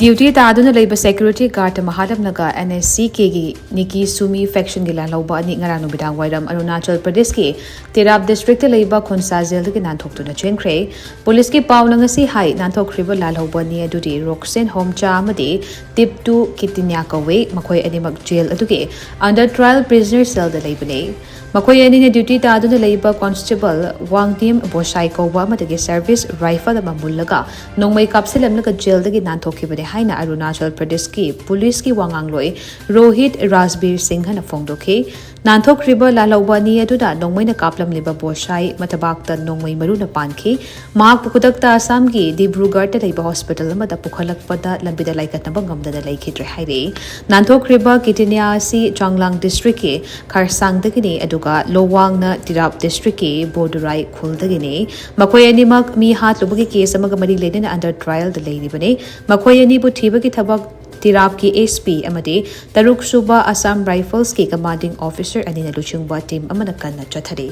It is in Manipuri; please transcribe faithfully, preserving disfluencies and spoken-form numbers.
Duty ꯇꯥꯗꯨꯅ ꯂꯩꯕ security guard ꯃꯍꯥꯔꯝꯅꯒ N S C K ꯒꯤ ꯅꯤꯀꯤ ꯁꯨꯃꯤ factionꯒꯤ ꯂꯥꯜꯍꯧꯕ ꯑꯅꯤ ꯉꯔꯥꯡ ꯅꯨꯃꯤꯗꯥꯡ ꯋꯥꯏꯔꯝ ꯑꯔꯨꯅꯥꯆꯜ ꯄ꯭ꯔꯗꯦꯁꯀꯤ ꯇꯤꯔꯥꯞ districtꯇ ꯂꯩꯕ ꯈꯨꯟꯁꯥ ꯖꯦꯜꯗꯒꯤ ꯅꯥꯟꯊꯣꯛꯇꯨꯅ ꯆꯦꯟꯈ꯭ꯔꯦ꯫ ꯄꯨꯂꯤꯁꯀꯤ ꯄꯥꯎꯅ ꯉꯁꯤ ꯍꯥꯏ, ꯅꯥꯟꯊꯣꯛꯈ꯭ꯔꯤꯕ ꯂꯥꯜꯍꯧꯕ ꯑꯅꯤ ꯑꯗꯨꯗꯤ ꯔꯣꯛꯁꯦꯟ ꯍꯣꯝꯆꯥ ꯑꯃꯗꯤ ꯇꯤꯞꯇꯨ ꯀꯤꯇꯤꯅ꯭ꯌꯥ ꯀꯧꯏ꯫ ꯃꯈꯣꯏ ꯑꯅꯤꯃꯛ ꯖꯦꯜ ꯑꯗꯨꯒꯤ under trial prisoner cellꯗ ꯂꯩꯕꯅꯤ꯫ ꯃꯈꯣꯏ ꯑꯅꯤꯅ duty ꯇꯥꯗꯨꯅ ꯂꯩꯕ constable ꯋꯥꯡꯗꯤꯝ ꯕꯣꯁꯥꯏ ꯀꯧꯕ ꯑꯃꯗꯒꯤ service rifle ꯑꯃ ꯃꯨꯜꯂꯒ ꯅꯣꯡꯃꯩ ꯀꯥꯞꯁꯤꯜꯂꯝꯂꯒ ꯖꯦꯜꯗꯒꯤ ꯅꯥꯟꯊꯣꯛꯈꯤꯕꯅꯤ ꯍꯥꯏꯅ ꯑꯔꯨꯅꯥꯆꯜ ꯄ꯭ꯔꯗꯦꯁꯀꯤ ꯄꯨꯂꯤꯁꯀꯤ ꯋꯥꯉꯥꯡꯂꯣꯏ ꯔꯣꯍꯤꯠ ꯔꯥꯖꯕꯤꯔ ꯁꯤꯡꯍꯅ ꯐꯣꯡꯗꯣꯛꯈꯤ꯫ ꯅꯥꯟꯊꯣꯛꯈ꯭ꯔꯤꯕ ꯂꯥꯜꯍꯧꯕ ꯑꯅꯤ ꯑꯗꯨꯅ ꯅꯣꯡꯃꯩꯅ ꯀꯥꯞꯂꯝꯂꯤꯕ ꯕꯣꯁꯥꯏ ꯃꯊꯕꯥꯛꯇ ꯅꯣꯡꯃꯩ ꯃꯔꯨꯅ ꯄꯥꯟꯈꯤ꯫ ꯃꯍꯥꯛꯄꯨ ꯈꯨꯗꯛꯇ ꯑꯁꯥꯝꯒꯤ ꯗꯤꯕ꯭ꯔꯨꯒꯔꯗ ꯂꯩꯕ hospital ꯑꯃꯗ ꯄꯨꯈꯠꯂꯛꯄꯗ ꯂꯝꯕꯤꯗ ꯂꯥꯏꯀꯠꯅꯕ ꯉꯝꯗꯅ ꯂꯩꯈꯤꯗ꯭ꯔꯦ ꯍꯥꯏꯔꯤ꯫ ꯅꯥꯟꯊꯣꯛꯈ꯭ꯔꯤꯕ ꯀꯤꯇꯤꯅꯤꯌꯥ ꯑꯁꯤ ꯆꯥꯡꯂꯥꯡ districtꯀꯤ ꯈꯔꯁꯥꯡꯗꯒꯤꯅꯤ, ꯑꯗꯨꯒ ꯂꯣꯋꯥꯡꯅ ꯇꯤꯔꯥꯞ districtꯀꯤ ꯕꯣꯔꯗꯨꯔꯥꯏ ꯈꯨꯜꯗꯒꯤꯅꯤ꯫ ꯃꯈꯣꯏ ꯑꯅꯤꯃꯛ ꯃꯤ ꯍꯥꯠꯂꯨꯕꯒꯤ case ꯑꯃꯒ ꯃꯔꯤ ꯂꯩꯅꯅ under trialꯗ ꯂꯩꯔꯤꯕꯅꯤ꯫ ꯃꯈꯣꯏ ꯑꯅꯤꯕꯨ ꯊꯤꯕꯒꯤ ꯊꯕꯛ ꯇꯤꯔꯥꯞꯀꯤ S P ꯑꯃꯗꯤ ꯇꯔꯨꯛ ꯁꯨꯕ Assam Riflesꯀꯤ commanding officer ꯑꯅꯤꯅ ꯂꯨꯆꯤꯡꯕ team ꯑꯃꯅ ꯀꯟꯅ ꯆꯠꯊꯔꯤ꯫